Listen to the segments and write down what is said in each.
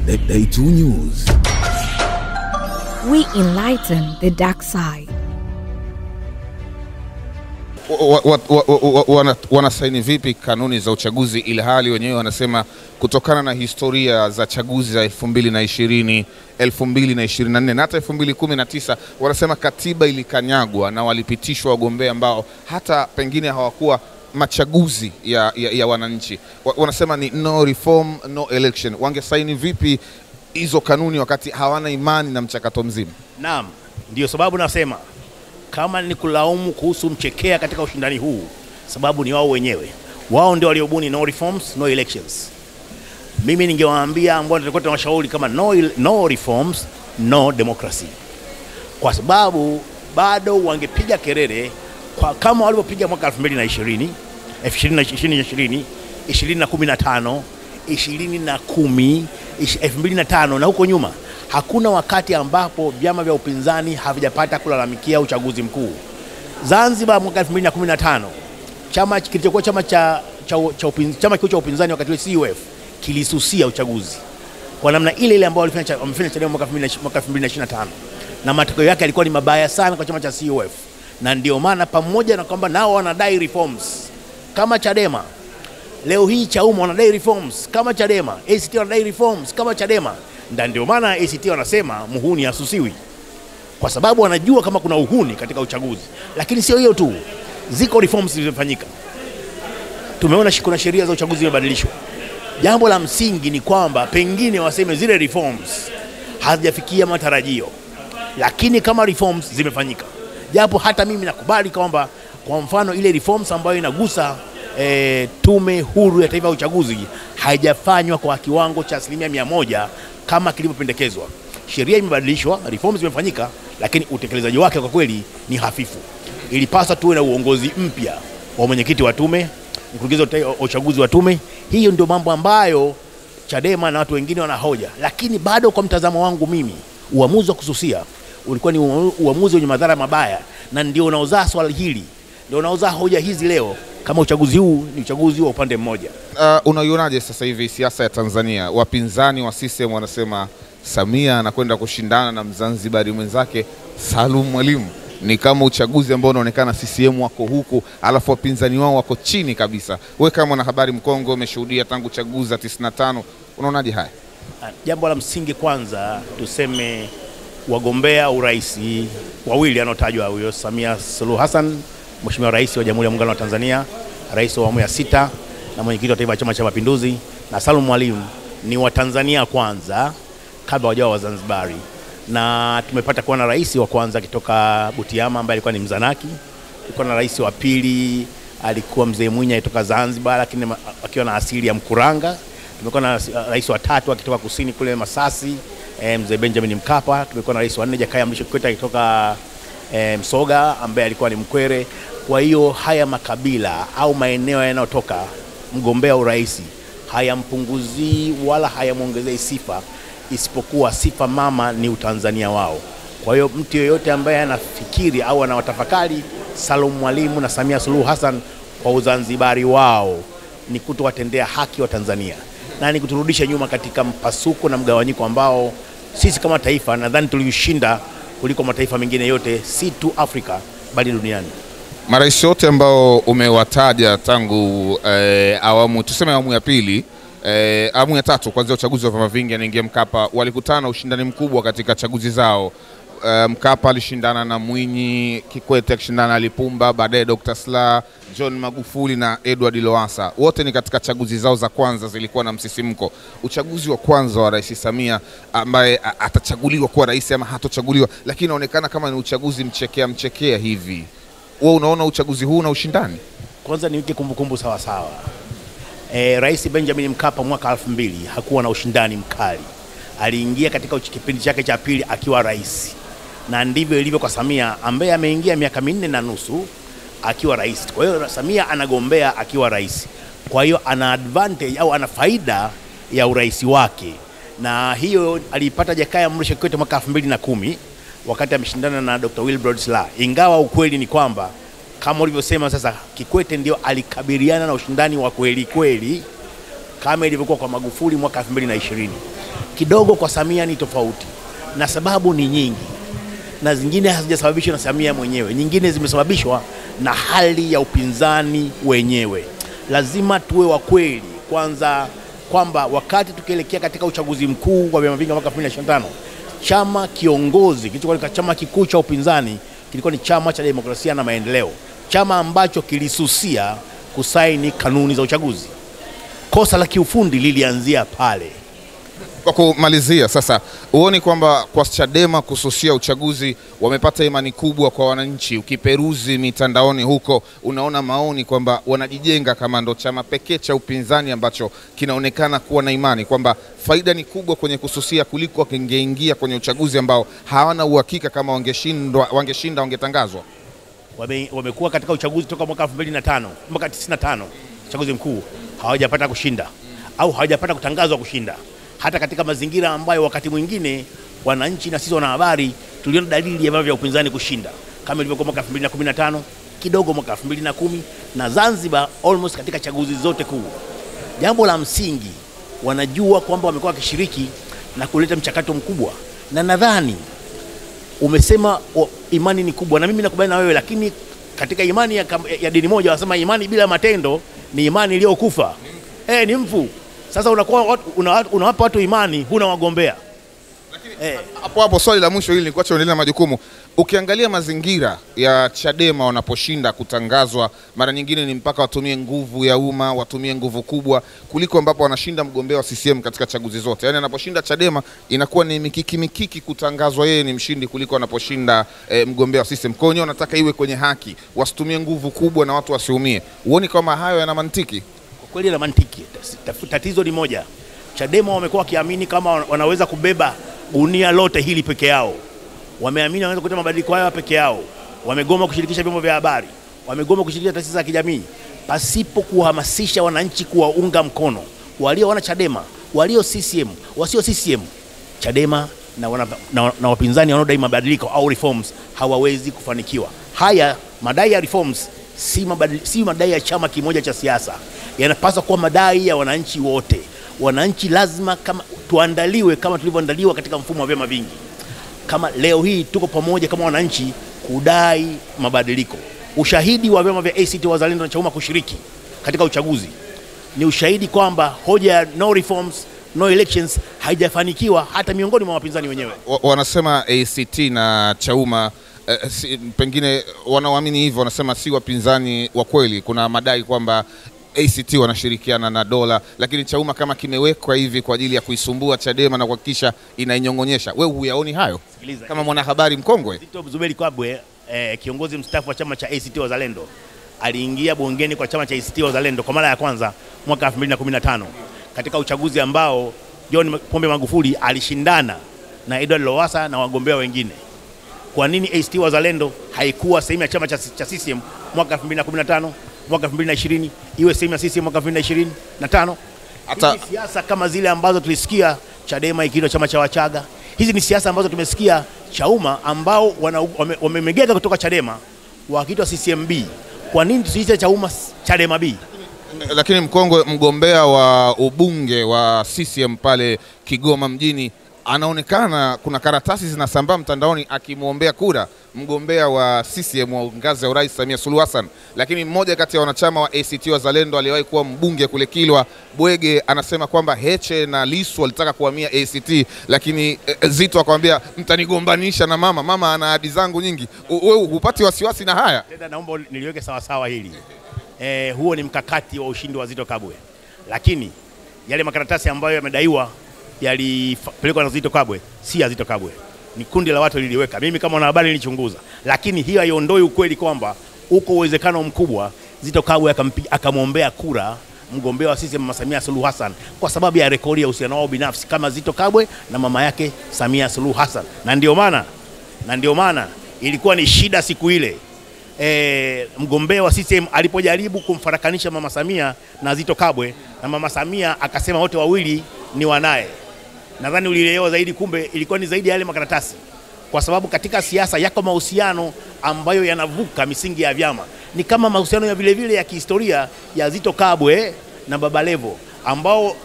Day 2 News. We enlighten the dark side. Wanasaini vipi kanuni za uchaguzi ilhali wenyewe wanasema kutokana na historia za chaguzi za 2020, 2024 na hata 2019 wanasema katiba ilikanyagwa na walipitishwa wagombea ambao hata pengine hawakuwa machaguzi ya wananchi. Wanasema ni no reform no election. Wangesaini vipi hizo kanuni wakati hawana imani na mchakato mzima? Naam, ndio sababu nasema kama ni kulaumu kuhusu mchekea katika ushindani huu, sababu ni wao wenyewe. Wao ndio waliobuni no reforms no elections. Mimi ningewaambia ambao tulikuwa tunawashauri kama no reforms no democracy, kwa sababu bado wangepiga kelele kwa kama walivyopiga mwaka 2020, 2020, 2015, 2010, 2005 na huko nyuma. Hakuna wakati ambapo vyama vya upinzani havijapata kulalamikia uchaguzi mkuu. Zanzibar mwaka 2015, chama kilichokuwa chama cha chama kikuu cha upinzani wakati ule CUF kilisusia uchaguzi kwa namna ile ile ambayo walifanya Chadema mwaka 2025, na matokeo yake yalikuwa ni mabaya sana kwa chama cha CUF. Na ndio maana pamoja na kwamba nao wanadai reforms kama Chadema, leo hii Chauma wanadai reforms kama Chadema, ACT wanadai reforms kama Chadema. Na ndio maana ACT wanasema muhuni hasusiwi, kwa sababu wanajua kama kuna uhuni katika uchaguzi. Lakini sio hiyo tu, ziko reforms zilizofanyika. Tumeona kuna sheria za uchaguzi zimebadilishwa. Jambo la msingi ni kwamba pengine waseme zile reforms hazijafikia matarajio, lakini kama reforms zimefanyika, japo hata mimi nakubali kwamba kwa mfano ile reforms ambayo inagusa Tume Huru ya Taifa ya Uchaguzi haijafanywa kwa kiwango cha 100% kama kilivyopendekezwa. Sheria imebadilishwa, reforms zimefanyika, lakini utekelezaji wake kwa kweli ni hafifu. Ilipaswa tuwe na uongozi mpya wa mwenyekiti wa tume, mkurugenzi wa uchaguzi wa tume. Hiyo ndio mambo ambayo Chadema na watu wengine wanahoja. Lakini bado kwa mtazamo wangu mimi, uamuzi wa kususia ulikuwa ni uamuzi wenye madhara mabaya, na ndio unaozaa swali hili, ndio unaozaa hoja hizi leo kama uchaguzi huu ni uchaguzi wa upande mmoja. Unaionaje sasa hivi siasa ya Tanzania? Wapinzani wa CCM wanasema Samia anakwenda kushindana na Mzanzibari mwenzake Salum Mwalimu. Ni kama uchaguzi ambao unaonekana CCM wako huku alafu wapinzani wao wako chini kabisa. Wewe kama mwanahabari mkongwe umeshuhudia tangu chaguzi za 95, unaonaje haya? Jambo la msingi kwanza tuseme wagombea urais wawili anaotajwa, huyo Samia Suluhu Hassan, Mheshimiwa Rais wa Jamhuri ya Muungano wa Tanzania, Rais wa awamu ya 6 na mwenyekiti wa taifa wa Chama cha Mapinduzi, na Salum Mwalimu ni wa Tanzania kwanza kabla hawajawa Wazanzibari. Na tumepata kuwa na rais wa kwanza kutoka Butiama ambaye alikuwa ni Mzanaki. Tulikuwa na rais wa pili alikuwa Mzee Mwinyi kutoka Zanzibar lakini akiwa na asili ya Mkuranga. Tumekuwa na rais wa tatu akitoka kusini kule Masasi, Mzee Benjamin Mkapa. Tumekuwa na rais wa nne Jakaya Mrisho Kikwete kutoka Msoga ambaye alikuwa ni Mkwere. Kwa hiyo haya makabila au maeneo yanayotoka mgombea urais hayampunguzii wala hayamuongezei sifa, isipokuwa sifa mama ni Utanzania wao. Kwa hiyo mtu yeyote ambaye anafikiri au anawatafakari Salum Mwalimu na Samia Suluhu Hassan kwa Uzanzibari wao ni kutowatendea haki wa Tanzania na ni kuturudisha nyuma katika mpasuko na mgawanyiko ambao sisi kama taifa nadhani tuliushinda kuliko mataifa mengine yote, si tu Afrika bali duniani. Marais wote ambao umewataja tangu awamu, tuseme awamu ya pili, awamu ya tatu kuanzia uchaguzi wa vyama vingi anaingia Mkapa, walikutana ushindani mkubwa katika chaguzi zao. Mkapa alishindana na Mwinyi, Kikwete akishindana na Lipumba, baadaye Dr. Slaa, John Magufuli na Edward Lowassa. Wote ni katika chaguzi zao za kwanza zilikuwa na msisimko. Uchaguzi wa kwanza wa Rais Samia ambaye atachaguliwa kuwa rais ama hatochaguliwa, lakini inaonekana kama ni uchaguzi mchekea mchekea hivi. Wewe unaona uchaguzi huu na ushindani? Kwanza niweke kumbukumbu sawa sawa. Rais Benjamin Mkapa mwaka 2000 hakuwa na ushindani mkali. Aliingia katika kipindi chake cha pili akiwa rais. Na ndivyo ilivyo kwa Samia ambaye ameingia miaka 4.5 akiwa rais. Kwa hiyo Samia anagombea akiwa rais. Kwa hiyo ana advantage au ana faida ya urais wake. Na hiyo aliipata Jakaya Mrisho Kikwete mwaka 2010 wakati ameshindana na Dr. Wilbrod Slaa. Ingawa ukweli ni kwamba kama ulivyosema sasa, Kikwete ndio alikabiliana na ushindani wa kweli kweli kama ilivyokuwa kwa Magufuli mwaka 2020. Kidogo kwa Samia ni tofauti, na sababu ni nyingi, na zingine hazijasababishwa na Samia mwenyewe, nyingine zimesababishwa na hali ya upinzani wenyewe. Lazima tuwe wa kweli kwanza kwamba wakati tukielekea katika uchaguzi mkuu wa vyama vingi mwaka 2025, chama kiongozi kilichokuwa chama kikuu cha upinzani kilikuwa ni Chama cha Demokrasia na Maendeleo, chama ambacho kilisusia kusaini kanuni za uchaguzi. Kosa la kiufundi lilianzia pale. Kwa kumalizia sasa, huoni kwamba kwa Chadema kususia uchaguzi wamepata imani kubwa kwa wananchi? Ukiperuzi mitandaoni huko unaona maoni kwamba wanajijenga kama ndo chama pekee cha upinzani ambacho kinaonekana kuwa na imani kwamba faida ni kubwa kwenye kususia kuliko kingeingia kwenye uchaguzi ambao hawana uhakika kama wangeshinda wangetangazwa. Wamekuwa katika uchaguzi toka mwaka 2005 mpaka 95, uchaguzi mkuu hawajapata kushinda au hawajapata kutangazwa kushinda, hata katika mazingira ambayo wakati mwingine wananchi na sisi wanahabari tuliona dalili ya vyama vya upinzani kushinda, kama ilivyokuwa mwaka 2015, kidogo mwaka 2010, na Zanzibar almost katika chaguzi zote kuu. Jambo la msingi, wanajua kwamba wamekuwa wakishiriki na kuleta mchakato mkubwa, na nadhani umesema imani ni kubwa, na mimi nakubaliana na wewe, lakini katika imani ya dini moja wanasema imani bila matendo ni imani iliyokufa. Ni mfu. Sasa unakuwa unawapa watu imani, huna wagombea. Lakini hapo hapo swali la mwisho hili ni kuacha uendelee na majukumu. Ukiangalia mazingira ya Chadema wanaposhinda kutangazwa, mara nyingine ni mpaka watumie nguvu ya umma, watumie nguvu kubwa kuliko ambapo wanashinda mgombea wa CCM katika chaguzi zote. Yaani anaposhinda Chadema inakuwa ni mikiki mikiki kutangazwa yeye ni mshindi kuliko anaposhinda mgombea wa CCM. Kwa hiyo wanataka iwe kwenye haki, wasitumie nguvu kubwa na watu wasiumie. Huoni kama hayo yana mantiki? Kweli na mantiki. Tatizo ni moja. Chadema wamekuwa wakiamini kama wanaweza kubeba gunia lote hili peke yao. Wameamini wanaweza kuleta mabadiliko hayo peke yao. Wamegoma kushirikisha vyombo vya habari, wamegoma kushirikisha taasisi za kijamii pasipo kuhamasisha wananchi kuwaunga mkono. Walio wana Chadema, walio CCM, wasio CCM, Chadema na wapinzani wanaodai mabadiliko au reforms hawawezi kufanikiwa. Haya madai ya reforms si madai ya chama kimoja cha siasa, yanapaswa kuwa madai ya wananchi wote. Wananchi lazima kama tuandaliwe kama tulivyoandaliwa katika mfumo wa vyama vingi. Kama leo hii tuko pamoja kama wananchi kudai mabadiliko. Ushahidi wa vyama vya ACT Wazalendo na Chauma kushiriki katika uchaguzi ni ushahidi kwamba hoja ya no reforms no elections haijafanikiwa hata miongoni mwa wapinzani wenyewe. Wanasema ACT na Chauma pengine wanaoamini hivyo wanasema si wapinzani wa kweli. Kuna madai kwamba ACT wanashirikiana na dola, lakini Chauma kama kimewekwa hivi kwa ajili ya kuisumbua Chadema na kuhakikisha inainyongonyesha. Wewe huyaoni hayo? Sikiliza, kama mwanahabari mkongwe. Zitto Zuberi Kabwe, kiongozi mstaafu wa chama cha ACT Wazalendo, aliingia bungeni kwa chama cha ACT Wazalendo kwa mara ya kwanza mwaka 2015 katika uchaguzi ambao John Pombe Magufuli alishindana na Edward Lowassa na wagombea wengine. Kwa nini ACT Wazalendo haikuwa sehemu ya chama cha CCM mwaka 2015, mwaka 2020, iwe sehemu ya CCM mwaka 2025? Hata siasa kama zile ambazo tulisikia Chadema ikiitwa chama cha Wachaga, hizi ni siasa ambazo tumesikia Chauma ambao wamemegeka kutoka Chadema wakiitwa CCMB. Kwa nini tusiite Chauma Chadema B? Lakini mkongwe, mgombea wa ubunge wa CCM pale Kigoma mjini anaonekana kuna karatasi zinasambaa mtandaoni akimuombea kura mgombea wa CCM wa ngazi ya urais Samia Suluhu Hassan. Lakini mmoja kati ya wanachama wa ACT Wazalendo aliyewahi kuwa mbunge kule Kilwa, Bwege, anasema kwamba Heche na Lissu walitaka kuhamia ACT, lakini Zitto akamwambia mtanigombanisha na mama, mama ana ahadi zangu nyingi. Wewe hupati wasiwasi na haya? Tena naomba niliweke sawa sawa hili. Huo ni mkakati wa ushindi wa Zitto Kabwe. Lakini yale makaratasi ambayo yamedaiwa yalipelekwa na Zitto Kabwe si ya Zitto Kabwe, ni kundi la watu liliweka. Mimi kama mwanahabari nilichunguza, lakini hiyo haiondoi ukweli kwamba uko uwezekano mkubwa Zitto Kabwe akamwombea kura mgombea wa CCM Mama Samia Suluhu Hassan kwa sababu ya rekodi ya uhusiano wao binafsi kama Zitto Kabwe na mama yake Samia Suluhu Hassan. Na ndio maana ilikuwa ni shida siku ile mgombea wa CCM alipojaribu kumfarakanisha Mama Samia na Zitto Kabwe, na Mama Samia akasema wote wawili ni wanaye. Nadhani ulielewa zaidi, kumbe ilikuwa ni zaidi ya yale makaratasi, kwa sababu katika siasa yako mahusiano ambayo yanavuka misingi ya vyama. Ni kama mahusiano ya vile vile ya kihistoria ya Zitto Kabwe na Baba Levo ambao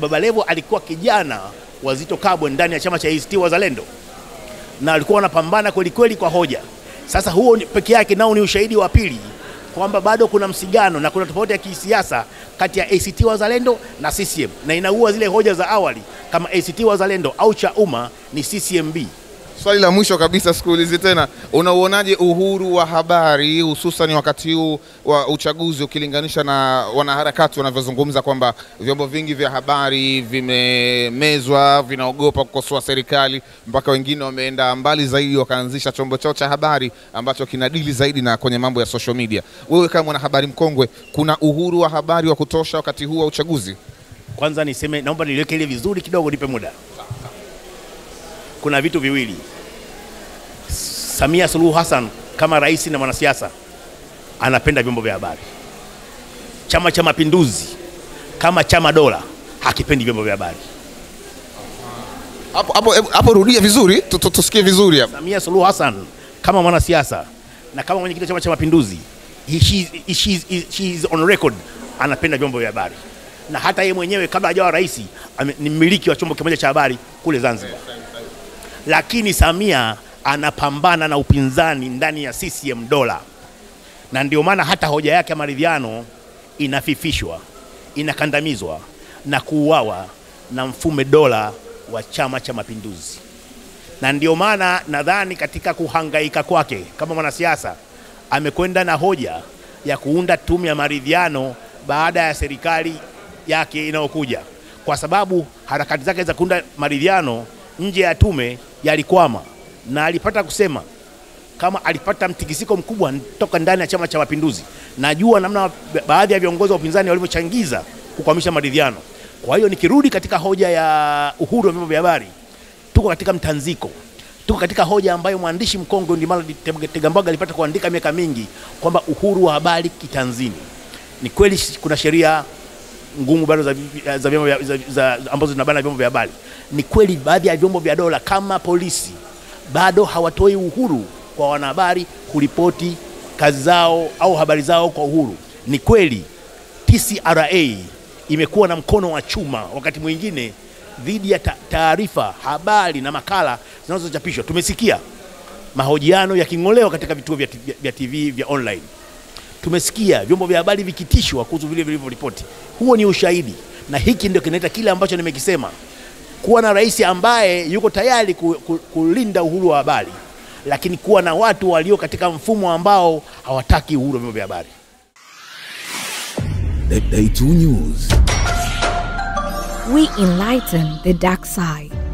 Baba Levo alikuwa kijana wa Zitto Kabwe ndani ya chama cha ACT Wazalendo, na alikuwa wanapambana kweli kweli kwa hoja. Sasa huo peke yake nao ni ushahidi wa pili kwamba bado kuna msigano na kuna tofauti ya kisiasa kati ya ACT Wazalendo na CCM, na inaua zile hoja za awali kama ACT Wazalendo au Chauma ni CCMB. Swali la mwisho kabisa, sikuulizi tena, unauonaje uhuru wa habari hususan wakati huu wa uchaguzi ukilinganisha na wanaharakati wanavyozungumza kwamba vyombo vingi vya habari vimemezwa, vinaogopa kukosoa serikali, mpaka wengine wameenda mbali zaidi wakaanzisha chombo chao cha habari ambacho kinadili zaidi na kwenye mambo ya social media. Wewe kama mwanahabari mkongwe, kuna uhuru wa habari wa kutosha wakati huu wa uchaguzi? Kwanza niseme, naomba niliweke ile vizuri kidogo, nipe muda. Kuna vitu viwili. Samia Suluhu Hassan kama rais na mwanasiasa anapenda vyombo vya habari. Chama cha Mapinduzi kama chama dola hakipendi vyombo vya habari. Hapo rudia vizuri, tusikie vizuri hapo. Samia Suluhu Hassan kama mwanasiasa na kama mwenyekiti wa Chama cha Mapinduzi, she is on record anapenda vyombo vya habari. Na hata yeye mwenyewe kabla hajawa rais ni mmiliki wa chombo kimoja cha habari kule Zanzibar. Lakini Samia anapambana na upinzani ndani ya CCM dola. Na ndio maana hata hoja yake ya maridhiano inafifishwa, inakandamizwa na kuuawa na mfume dola wa Chama cha Mapinduzi. Na ndio maana nadhani katika kuhangaika kwake kama mwanasiasa amekwenda na hoja ya kuunda tume ya maridhiano baada ya serikali yake inayokuja, kwa sababu harakati zake za kuunda maridhiano nje ya tume yalikwama, na alipata kusema kama alipata mtikisiko mkubwa toka ndani ya Chama cha Mapinduzi. Najua namna baadhi ya viongozi wa upinzani walivyochangiza kukwamisha maridhiano. Kwa hiyo nikirudi katika hoja ya uhuru wa vyombo vya habari, tuko katika mtanziko. Tuko katika hoja ambayo mwandishi mkongwe Ndimala Tegambwaga alipata kuandika miaka mingi kwamba uhuru wa habari kitanzini. Ni kweli kuna sheria ngumu bado za vyombo ambazo zinabana vyombo vya habari. Ni kweli baadhi ya vyombo vya dola kama polisi bado hawatoi uhuru kwa wanahabari kuripoti kazi zao au habari zao kwa uhuru. Ni kweli TCRA imekuwa na mkono wa chuma wakati mwingine dhidi ya taarifa, habari na makala zinazochapishwa. Tumesikia mahojiano yaking'olewa katika vituo vya TV vya online. Tumesikia vyombo vya habari vikitishwa kuhusu vile vilivyoripoti. Huo ni ushahidi, na hiki ndio kinaita kile ambacho nimekisema, kuwa na rais ambaye yuko tayari kulinda uhuru wa habari, lakini kuwa na watu walio katika mfumo ambao hawataki uhuru wa vyombo vya habari. Day 2 News. We enlighten the dark side.